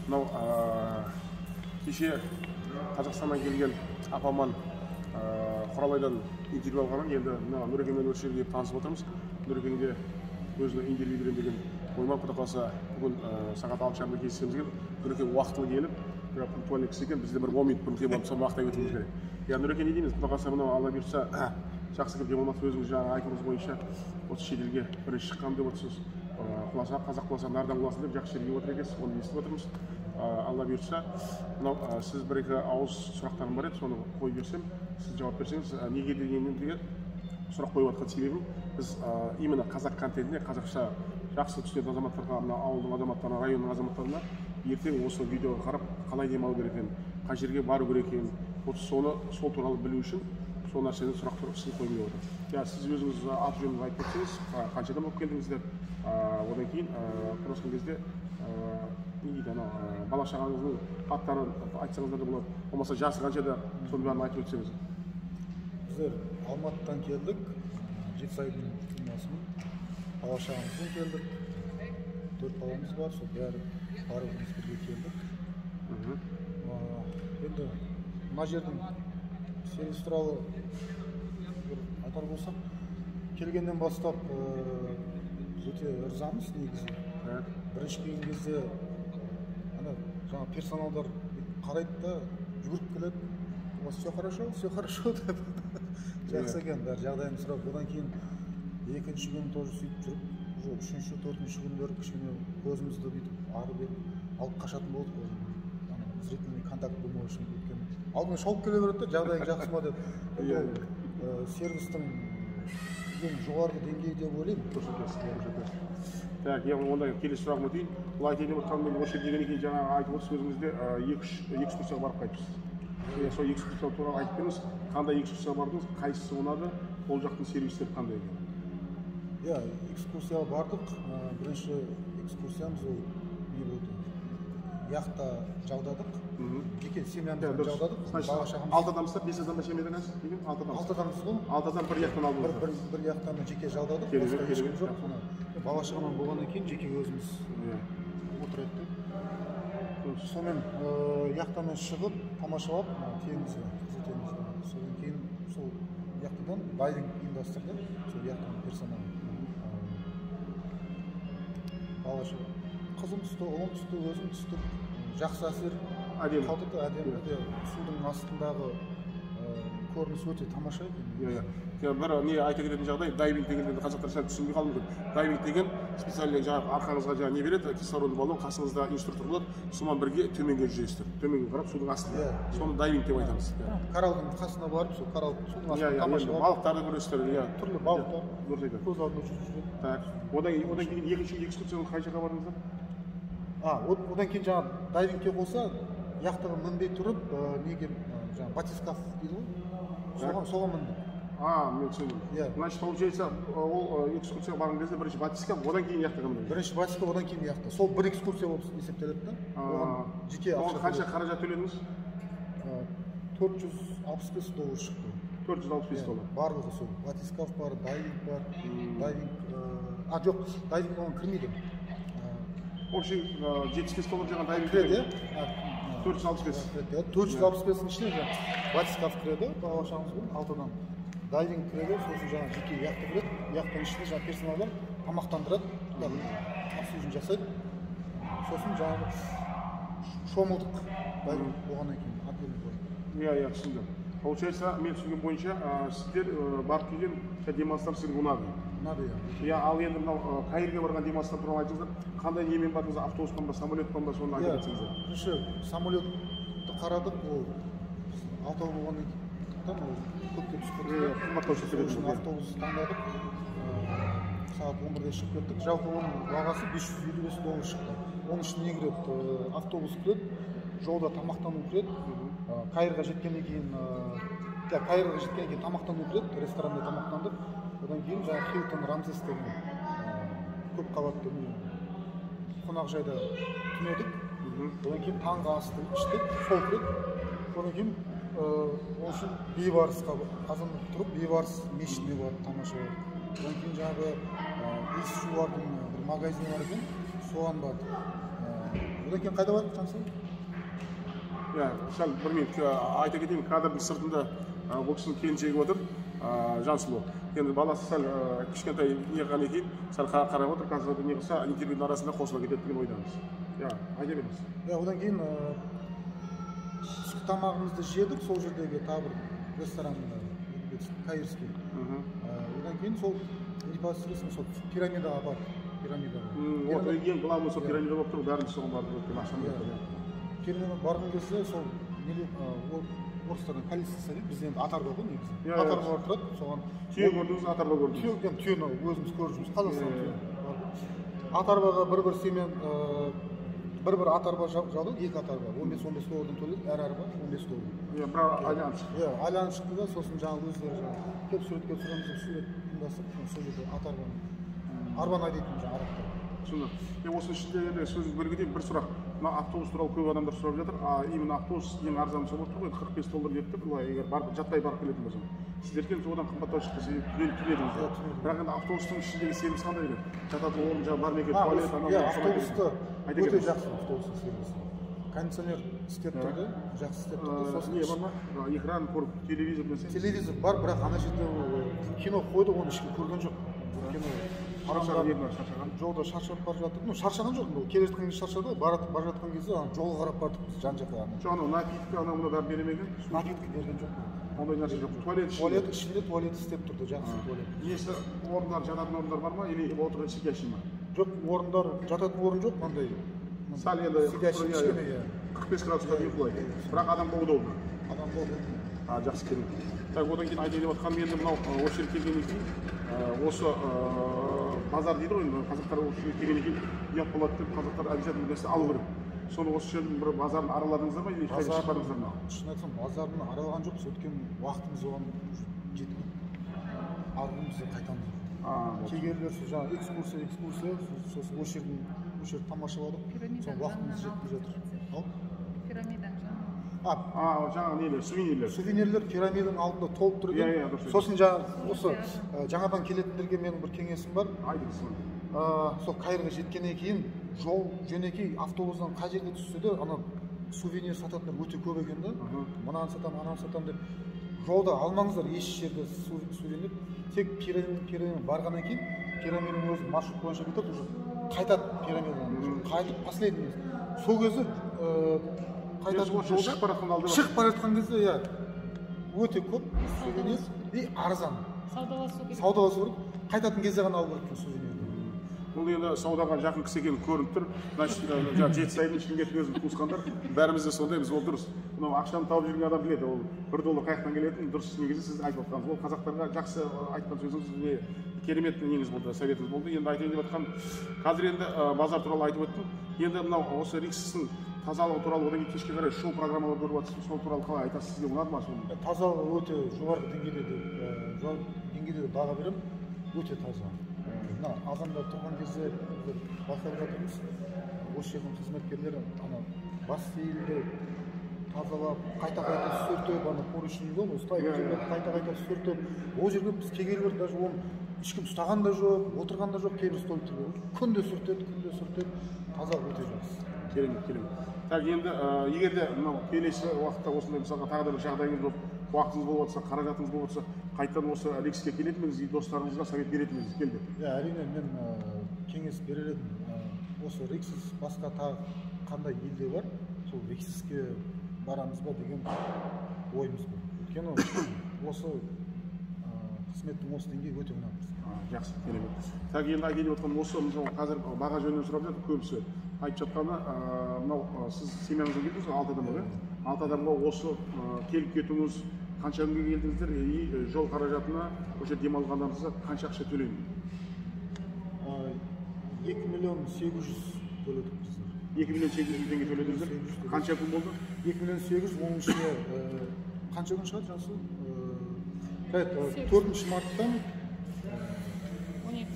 Мынау кеше Қазақстаннан келген апаман Құралайдан интервью алғаннан енді мына Нұрекеңмен осы жерге келіп танысып отырмыз. Нұрекеңге өзіне интервью беремін деген ойым, құдай қаласа, бүгін сағат 6:30-да кездесеміз екен. Нұреке уақытылы келіп, бірақ пунктуальный кісі екен, бізде бір 10 минут бұрын келіп алып, соны уақыт өтуіміз керек. Иә, Нұреке, не дейміз? Құдай қаласа, мынау Алла бұйыртса, жақсы келіп демалмақсыз. Өзіңіз жаңа айтуыңыз бойынша осы шетелге бірінші шыққанмын деп отырсыз. Құласа, қазақ құласа, нардан құласын деп жақсы жерге отыр екенсіз, оны естіп отырмыз. Алла бұйыртса, мынау сіз бір-екі ауыз сұрақтарым бар еді, соны қойып берсем, сіз жауап берсеңіз. Неге деген сұрақ қойып жатқан себебім, біз именно қазақ контентіне, қазақша жақсы түсінетін азаматтарға, мына ауылдың азаматтарына, районның азаматтарына ертең осы видеоға қарап, қалай демалу керек екенін, қай жерге бару керек екенін, вот соны, сол туралы білу үшін сол нәрсені сұрақ сізге қойғым келіп отыр. Иә, сіз өзіңіз аты жөніңізді айтып кетсеңіз, қаншадан болып келдіңіздер, одан кейін сұрасқан кезде не дейді, анау бала шағаңыздың аттарын айтсаңыздар да болады, болмаса жасы қаншада, соның бәрін айтып өтсеңіз. Біздер Алматыдан келдік, Жетісайдың тумасымын, бала шағамызбен келдік, 4 баламыз бар, сол бәрі барлығымыз бірге келдік. Енді мына жердің сервис туралы бір айтар болсақ, келгеннен бастап өте ырзамыз негізі. Бірінші келген кезде ана жаңа персоналдар қарайды да жүгіріп келеді, у вас все хорошо, все хорошо деп, жақсы екен, бәрі жағдайын сұрап. Одан кейін екінші күн тоже сөйтіп жүріп, уже үшінші, төртінші күндері кішкене көзімізді бүйтіп ары бері алып қашатын болдық, ана зрительный контакт болмау үшін, өйткені алдымен шауып келе береді да, жағдайың жақсы ма деп. Енді ол сервистің ең жоғарғы деңгейі деп ойлаймын. Дұрыс айтасыз, дұрыс айтасыз. Так, енді онда келесі сұрағым өтейін. Бұл айтайын деп отырғаным, мен осы жерге келгеннен кейін жаңағы айтып отырсыз, өзіңізде екі-үш экскурсияға барып қайтыпсыз. Сол экскурсия туралы айтып беріңіз, қандай экскурсияға бардыңыз, қайсысы ұнады, ол жақтың сервистері қандай екен? Иә, экскурсияға бардық. Бірінші экскурсиямыз ол не болды? Яхта жалдадық. Жеке семьямызбен жалдадық. Значит, бала шағамыз. 6 адамсыздар, 5 адам ба семьяда қазір? Деген 6 адам. 6 адамбыз ғой. 6 адам бір яхтаны алдыңыздар. Бір яхтаны жеке жалдадық. Керемет, басқа ешкім керемет. жоқ. Бала шағамен болғаннан кейін жеке өзіміз отырайық деп. Сонымен яхтамен шығып, тамашалап, теңізді, Қызыл теңізді. Содан кейін сол яхтадан дайвинг ұйымдастырды, сол яхтаның персоналы. Бала шаға. Қызым түсті, ұлым түсті, өзім түстік. Жақсы әсер Әдемі. қалдырды, әдемі де. Судың астындағы көрініс өте тамаша екен. Иә, иә. Бір не айта кететін жағдай, дайвинг дегенді енді қазақтар сәл түсінбей қалуы мүмкін. Дайвинг деген специально жаңағы арқаңызға жаңағы не береді, кислородный баллон, қасыңызда инструктор болады, сонымен бірге төменге жүзесіздер. Төменге қарап судың астында. Соны дайвинг деп айтамыз. Коралдың қасына барып, сол коралл судың астында тамашалап. Балықтарды көресіздер, иә. Түрлі балықтар. Дұрыс айтасыз. Көз алдында жүзіп жүреді. Так. Одан кейін екінші экскурсияға қай жаққа бардыңыздар? Одан кейін жаңағы дайвингке қоса яхтаға мінбей тұрып, неге, жаңағы батискаф дейді ғой? Соған міндік. Мен түсіндім. Значит, получается, ол экскурсияға барған кезде бірінші батискаф, одан кейін яхтаға міндіңіз. Бірінші батискаф, одан кейін яхта. Сол бір экскурсия болып есептеледі да. Оған жеке Оған ақша қанша төледік. қаражат төледіңіз? 465 доллар шықты. 465 доллар. Барлығы сол. Батискаф бар, дайвинг бар. Дайвинг, жоқ, дайвинг оған кірмейді. Общий 75 доллар жаңа дайвинг Кіреді, кіреді. иә? 465. Кіреді, иә. 465-дің ішіне жаңа батискаф кіреді, бала шағамызбен 6 адам. Дайвинг кіреді, сосын жаңа жеке яхта кіреді. Яхтаның ішінде жаңа персоналдар тамақтандырады, обслуживание жасайды. Сосын жаңағы шомылдық дайвинг болғаннан кейін отдельно болады. Иә, иә, түсіндім. Получается, мен түсінген бойынша, сіздер барып келген демалыстар сізге ұнады. Ұнады, иә. Иә, ал енді мынау Каирге барған демалыстар туралы айтыңыздар. Қандай немен бардыңыз, автобуспен ба, самолетпен ба, соны айтып Иә, кетсеңіздер. бірінші самолетті қарадық, ол алтау болғаннан кейін ол көпке түсіп кетті. Иә, қымбаттау шығып кетеді. Сол үшін автобус таңдадық. Сағат 11-де шығып кеттік. Жалпы оның бағасы 555 доллар шықты. Оның ішіне не кіреді? Автобус кіреді, жолда тамақтану кіреді. Каирға жеткеннен кейін, иә, Каирға жеткеннен кейін тамақтану кіреді, ресторанда тамақтандық. Одан кейін жаңағы Хилтон Рамзес деген көп қабатты қонақжайда түнедік. Одан кейін таңғы асты іштік, сол кіреді. Одан кейін ол үшін Бейбарысқа азанда тұрып Бейбарыс мешітіне барып тамашаладық. Одан кейін жаңағы иіс жуардың бір магазині бар екен, соған бардық. Одан кейін қайда бардық, Жансұлу? Иә, сәл бір минут айта кетейін, кадрдың сыртында бұл кісінің келіншегі отыр, Жансұлу. Енді баласы сәл кішкентай не қылған екен, сәл қарап отыр, қазір не қылса, интервьюдің арасында қосыла кетеді деген ойдамыз. Иә, айта беріңіз. Иә, одан кейін түскі тамағымызды жедік, сол жердегі тағы бір ресторанда, каирский. Одан кейін сол непосредственно сол пирамидаға бардық. Пирамидаға. Вот ең главный сол пирамида болып тұр, бәріміз соған бардық, өткен ақшаны. Пирамидаға барған кезде сол неде, орыстардың колесница дейді, бізде енді ат арба ғой негізі. Ат арба бар тұрады, соған түйе көрдіңіз, ат арба көрдіңіз. Түйе, енді түйені өзіміз көріп жүрміз, Қазақстан түйе. Ат арбаға бір-бір семен, бір-бір ат арба жалдық, екі ат арба, 15-15 доллардан төледік, әр арба 15 доллар. Иә, бір айланып шықты. Иә, айланып шықты да, сосын жаңағы өздері жаңағы келіп суретке түсіреміз деп сурет ұйымдастырып, сол жерде ат арбаны, арбаны айдайтын жаңағы арабтар. Түсінікті. Осының ішінде енді сөзіңізді бөле кетейін, бір сұрақ. Мына автобус туралы көп адамдар сұрап жатыр. Именно автобус ең арзаны сол болып тұр ғой, 45 доллар депті, былай егер барып, жатпай барып келетін болсаң. Сіздерге одан қымбаттау шықты, себебі түнедіңіздер. Иә, түнедік. Бірақ енді автобустың ішіндегі сервис қандай екен? Жататын орын жаңағы бар ма екен, туалет, анау, Иә, мынау, автобусты айта өте кетіңіз. жақсы автобустың сервисі. Кондиционер істеп тұрды, жақсы істеп тұрды. Сосын Не бар ма? Экран көріп, телевизор нәрсе? Телевизор бар, бірақ ана жерде кино қойды, оны ешкім көрген жоқ. Кино Шаршаған еді ме, шаршаған? Жолда шаршап бара жаттық. Ну, шаршаған жоқ, бұл келе жатқан кезде шаршады ғой, бара жатқан кезде ана жолға қарап бардық біз, жан жаққа ана. Жоқ, анау напитка, анау мынау бәрі бере ме екен? Напитка берген жоқ. Ондай нәрсе жоқ. Туалет ішінде. Туалет ішінде, туалет істеп тұрды, жақсы туалет. Несі, орындар, жататын орындар бар ма, или отырған сидящий ма? Жоқ, орындар, жататын орын жоқ, мынандай. Сәл енді Сидящий кішкене, иә. 45 градусқа дейін құлайды. Бірақ адамға удобно. Адамға удобно. Жақсы келеді. Так, одан кейін айтайын деп жатқаным енді мынау, осы жерге келгеннен кейін, осы, базар дейді ғой енді, қазақтар осы жерге келгеннен кейін ұят болады деп қазақтар обязательно бір нәрсе алу керек. Соны осы жердің бір базарын араладыңыздар ма, или ешқайда шықпадыңыздар ма? Шын айтсам, базарын аралаған жоқпыз, өйткені уақытымыз оған жетпейді. Арғымыз қайтамыз. Келгендер сол жаңағы экскурсия, экскурсия, сосын осы жердің, осы жерді тамашаладық. Пирамиданың Сол уақытымыз жанынан жетпей жатыр. алдыңыз. Ау? Пирамиданың жанынан. Жаңағы нелер, сувенирлер. Сувенирлер пирамиданың алдында толып тұр екен. Иә, иә, дұрыс. Сосын жаңағы осы, жаңадан келетіндерге менің бір кеңесім бар. Айтыңыз соны. Сол Каирға жеткеннен кейін жол жөнекей автобустан қай жерге түссе де ана сувенир сататындар өте көп екен да. Мынаны сатамын, ананы сатамын деп. Жолда алмаңыздар еш жерде сувенир. Тек пирамида барғаннан кейін пирамиданың өзі маршрут бойынша кетеді, уже қайтады пирамидадан. Қайтып последний. Сол кезде, қайтатын Сол жолда шығып бара жатқанда алды ма? Шығып бара жатқан кезде, иә, өте көп сувенир и арзан. Саудаласу керек. Саудаласу керек. Қайтатын кезде ғана алу керек сувенирді. Бұл енді саудаға жақын кісі екені көрініп тұр. Значит, жаңағы Жетісайдың Шымкенттің өзінің туысқандар, бәріміз де сондаймыз, ол дұрыс. Мынау ақшаны тауып жүрген адам біледі, ол бір доллар қай жақтан келетінін дұрыс негізі сіз айтып отқаныңыз. Ол қазақтарға жақсы айтқан сөзіңіз не керемет неңіз болды, советіңіз болды. Енді айтайын деп жатқан, қазір енді, базар туралы айтып өттім. Енді мынау осы Риксостың тазалығы туралы, одан кейін кешке қарай шоу программалар көріп жатсыз, сол туралы қалай айтасыз, сізге ұнады ма сол? Тазалығы өте жоғарғы деңгейде деп, жоғары деңгейде деп баға беремін, өте таза. Мына азанда тұрған кезде біздер байқап жатырмыз, осы жердің қызметкерлері ана бассейнді тазалап, қайта-қайта сүртіп, ана поручни ғой, осылай жерге қайта-қайта сүртіп, ол жерге біз келгелі бері даже оны ешкім ұстаған да жоқ, отырған да жоқ кейбір столиктерге. Күнде сүртеді, күнде сүртеді, таза өте жақсы. Керемет, керемет. Так, енді, егер де мынау келесі уақытта осындай мысалға тағы да бір жағдайыңыз болып, уақытыңыз болып жатса, қаражатыңыз болып жатса, қайтадан осы Рикске келетін бе едіңіз, достарыңызға совет беретін бе едіңіз, кел деп? Иә, әрине, мен, кеңес берер едім. Осы Риксос басқа тағы қандай елде бар, сол Риксоске барамыз ба деген ойымыз бар. Өйткені осы, қызметтің осы деңгейі өте ұнады бізге. Жақсы, керемет. Так, енді айтайын деп отқаным осы, мысалы қазір баға жөнінен сұрап жатыр көбісі. Айтып жатқаны, мынау, сіз семьяңызбен келдіңіз ғой, 6 адамға, иә? 6 адамға осы, келіп кетуіңіз, қанша күнге келдіңіздер, и жол қаражатына, осы жерде демалғандарыңызға қанша ақша төленді? 2 миллион сегіз жүз төледік біздер. 2 миллион сегіз жүз теңге төледіңіздер. Сегіз жүз төледік. Қанша күн болды? 2 миллион сегіз жүз, оның ішіне, қанша күн шығады, Жансұлу? Сегіз. 4 марттан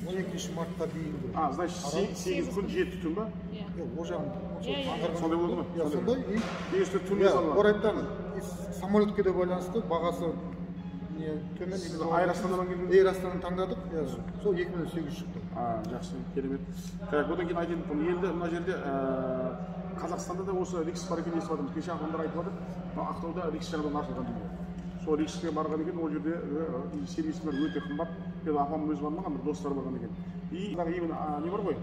Он екі. 12 мартқа дейінгі. Значит, Аралық. 8 күн, 7 түн ба? Иә. Иә, ол жағын онша Иә, иә, иә. аңғарған Сондай болды ма? Иә, сондай. И Егер түн иә, саналады. орайттан самолетке де байланысты бағасы не төмен. Сіз Эйр Астанадан келдіңіз? Эйр Астананы таңдадық, иә, сол екі миллион сегіз жүз шықты. Жақсы, керемет. Так, одан кейін айтайын, енді мына жерде, Қазақстанда да осы Рикс бар екенін естіп жатырмыз. Кеше адамдар айтып жатыр, Ақтауда Рикс жаңадан ашылған дейді. Сол Рикске барған екен, ол жерде сервистер өте қымбат. Енді апам өзі бармаған, бір достары барған екен. И именно не бар ғой,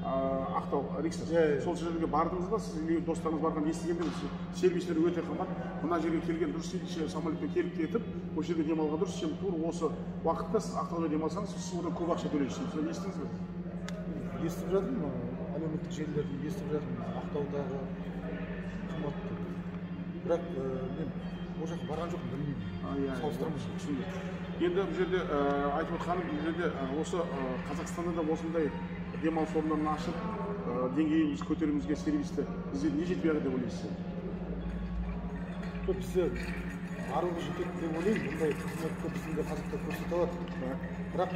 Ақтау Рикс. Сол жерге бардыңыз ба, сіз достарыңыз барған естігенде сервистер өте қымбат. Мына жерге келген дұрыс дейді, самолетпен келіп кетіп, осы жерге демалған дұрыс, чем тур осы уақытта сіз Ақтауда демалсаңыз, сіз одан көп ақша төлейсіз. Соны естідіңіз бе? Естіп жатырмын, әлеуметтік желілерден естіп жатырмын, Ақтаудағы қымбат деп. Бірақ мен ол жаққа барған жоқпын, білмеймін. Салыстырамын. Түсіндім. Енді бұл жерде айтып отқаным, бұл жерде осы Қазақстанда да осындай демалыс орындарын ашып, деңгейімізді көтеруімізге сервисті бізде не жетпей жатыр деп ойлайсыз? Жоқ, бізде барлығы жетеді деп ойлаймын. Бұндай қызметті біздің де қазақтар көрсете алады. Бірақ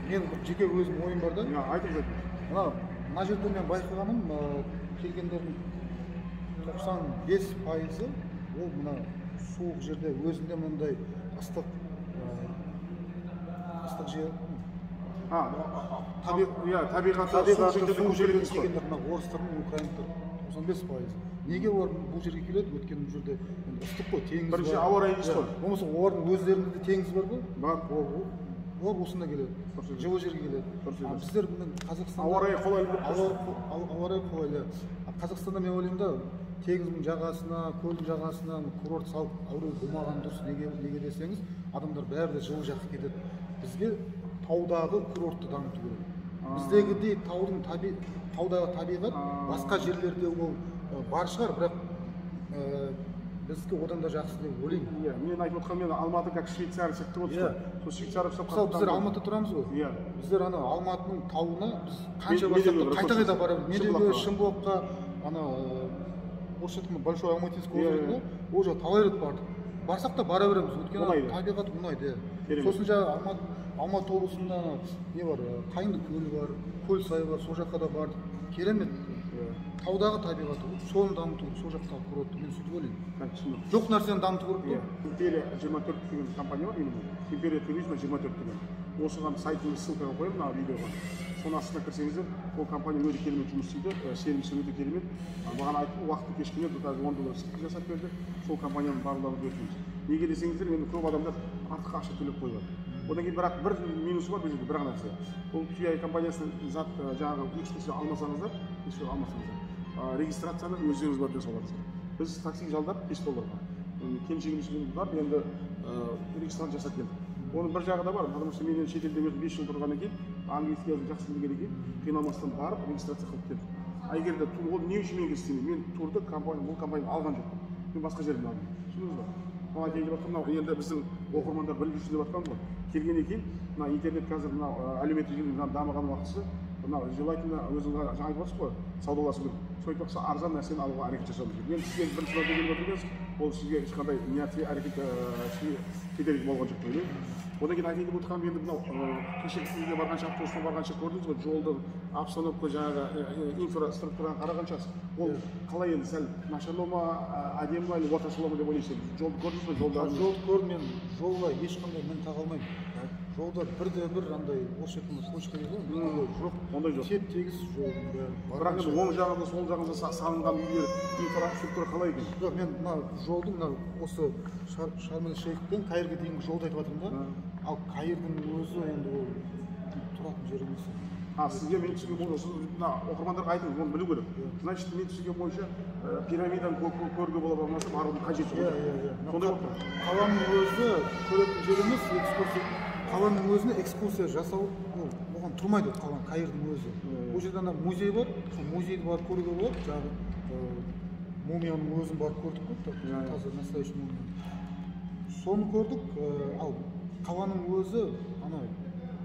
мен жеке өзім ойым бар да. Айтып жатырмын. Мына жерде мен байқағаным, келгендердің 95% ол мына суық жерде өзінде мындай ыстық жер, табиғаты суық жерде келгендер, мына орыстар мен украиндер 95%. Неге олар бұл жерге келеді? Өйткені бұл жерде енді ыстық қой, теңіз бар. Бірінші ауа райы дейсіз ғой. Болмаса олардың өздерінде де теңіз бар ғой. Бар. Олар осында келеді, жылы жерге келеді. Біздер Қазақстанда ауа райы қолайлы деп тұрсыз. Ауа райы қолайлы. Қазақстанда мен ойлаймын да, теңіздің жағасына, көлдің жағасына курорт салып әуре болмаған дұрыс. Неге десеңіз, адамдар бәрі де жылы жаққа кетеді. Бізге таудағы курортты дамыту керек. Біздегідей таудағы табиғат басқа жерлерде ол бар шығар, бірақ бізге одан да жақсы деп ойлаймын. Иә, мен айтып отқаным, мен Алматы как Швейцария сияқты ғой. Сол Швейцария ұқсап. Мысалы, біздер Алматыда тұрамыз ғой. Иә. Біздер ана Алматының тауына біз қанша барсақ та қайта-қайта барамыз. Медеуге, Шымбұлаққа, ана орысша айтқанда Большой Алматинский озеро дейді, ол жаққа талай рет бардық. Барсақ та бара береміз, өйткені табиғат ұнайды. Сосын жаңағы Алматы облысында не бар, Қайыңды көлі бар, Көлсай бар, сол жаққа да бардық. Керемет. Таудағы табиғаты, соны дамыту керек, сол жақтағы курортты, мен сөйтіп ойлаймын. Жоқ нәрсені дамыту керек қой. Империя 24 деген компания бар, именно. Империя туризма 24 деген. Осыған сайтының ссылкаға қоямын мына видеоға. Соның астына кірсеңіздер, ол компания өте керемет жұмыс істейді, сервисі өте керемет. Маған айтты, уақыты кешкенде қазір $10 скидка жасап берді. Сол компанияның барлығын өтінеміз. Неге десеңіздер, енді көп адамдар артық ақша төлеп қойған. Одан кейін бірақ бір минусы бар бұл жерде, бір ғана нәрсе. Бұл TUI компаниясының зат жаңағы экскурсия алмасаңыздар, регистрацияны өздеріңіз барып жасап аласыздар. Біз такси жалдап $5-ға. Келіншегіміз барып енді регистрация жасап келдік. Оның бір жағы да бар, потому что мен енді шетелде өзім 5 жыл тұрғаннан кейін, английский язык жақсы білгеннен кейін қиналмастан барып регистрация қылып келдік. А егер де ол не үшін мен істемеймін? Мен турды компания, бұл компанияны алған жоқпын. Мен басқа жерден алдым. Түсіндіңіз ба? Мына айтайын деп жатқаным, мынау енді біздің оқырмандар біліп жүрсін деп жатқаным ғой. Келгеннен кейін мына интернет қазір мынау әлеуметтік желінің дамыған уақытысы, мынау желательно өзіңіз жаңа айтып отырсыз ғой, саудаласу керек. Сол айтпақшы, арзан нәрсені алуға әрекет жасауымыз керек. Мен сізге бірінші мәрте келіп отыр екенсіз, ол сізге ешқандай ниетке әрекет кедергі болған жоқ деп ойлаймын. Одан кейін айтайын деп отырғаным, енді мынау кеше үйге барғанша, автобуспен барғанша көрдіңіз ғой, жолды, обстановка, жаңағы инфраструктураны қараған шығарсыз. Ол қалай енді, сәл нашарлау ма, әдемі ма, или орташалау ма деп ойлайсыз? Жолды көрдіңіз бе? Жолды көрдім, мен жолға ешқандай мін таға алмаймын. Жолда бірде-бір андай орысша айтқанда кочка дейді ғой, ондай жоқ. Ондай жоқ. Теп-тегіс жолдың бәрі. Бірақ енді оң жағында, сол жағында салынған үйлер, инфраструктура қалай екен? Жоқ, мен мына жолды, мына осы Шарм-эль-Шейхтен Каирге дейінгі жолды айтып жатырмын да. Ал Каирдің өзі енді ол тұратын жер емес. Сізге мен түсінген бойынша, мына оқырмандарға айтыңыз, оны білу керек. Значит, мен түсінген бойынша пирамиданы көруге бола алмаса, барудың қажеті жоқ. Сондай болып тұр. Қаланың өзі көретін жер емес, экскурсия. Қаланың өзіне экскурсия жасау, ол оған тұрмайды ол қаланың, Каирдің өзі. Ол жерде ана музей бар, сол музейді барып көруге болады, жаңағы мумияның өзін барып көрдік қой, таза настоящий мумия. Соны көрдік, ал қаланың өзі ана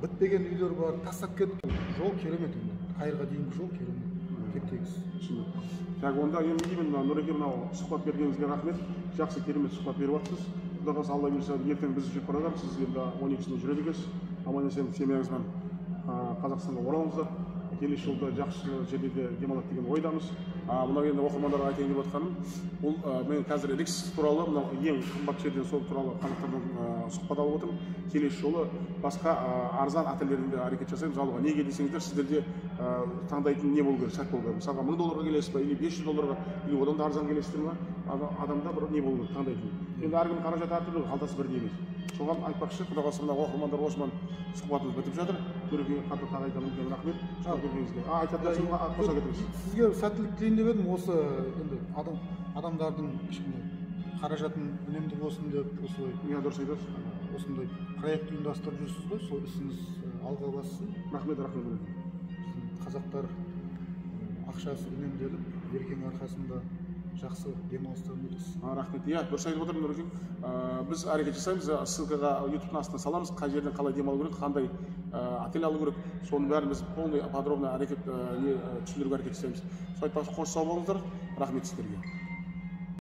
бітпеген үйлер бар, тастап кеткен. Жол керемет енді, Каирға дейінгі жол керемет, теп-тегіс. Түсіндім. Так, онда енді не деймін, Нұреке, мынау сұхбат бергеніңізге рахмет. Жақсы, керемет сұхбат беріп жатсыз. Құдай қаласа, Алла бұйырса, ертең біз жүріп бара жатырмыз. Сіз енді 12-сінде жүреді екенсіз. Аман есен семьяңызбен Қазақстанға оралыңыздар. Келесі жылда жақсы жерлерде демалады деген ойдамыз. Мынау енді оқырмандарға айтайын деп отқаным, бұл мен қазір Рикс туралы, мынау ең қымбат жерден сол туралы қазақтардан сұхбат алып отырмын. Келесі жолы басқа арзан отельдерден де әрекет жасаймыз алуға. Неге десеңіздер, сіздерде таңдайтын не болу керек, шарт болу керек. Мысалға, 1000 долларға келесіз ба, или 500 долларға, или одан да арзан келесіздер ма, адамда бір не болу керек таңдайтын. Енді әркімнің қаражаты әртүрлі, қалтасы бірдей емес. Соған айтпақшы, құдай қаласа, мына оқырмандар, осымен сұхбатымыз бітіп жатыр. Нұрекеңе қатты тағы айтамын, үлкен рахмет сұхбат бергеніңізге. Айтатын нәрсеңіз қоса кетіңіз. Сізге сәттілік тілейін деп едім. Осы енді адамдардың кішкене қаражатын үнемді болсын деп осылай Иә, дұрыс айтасыз. осындай проект ұйымдастырып жүрсіз ғой. Сол ісіңіз алға бассын. Рахмет, рахмет, Нұреке. Біздің қазақтар ақшасы үнемделіп, Еркенің арқасында жақсы демалыстарын өткізсін. Рахмет, иә, дұрыс айтып отыр Нұрекең. Біз әрекет жасаймыз, ссылкаға Ютубтың астына саламыз, қай жерден қалай демалу керек, қандай отель алу керек, соның бәрін біз полный, подробно әрекет не түсіндіруге әрекет жасаймыз. Сол айтпақшы, қош, сау болыңыздар, рахмет сіздерге.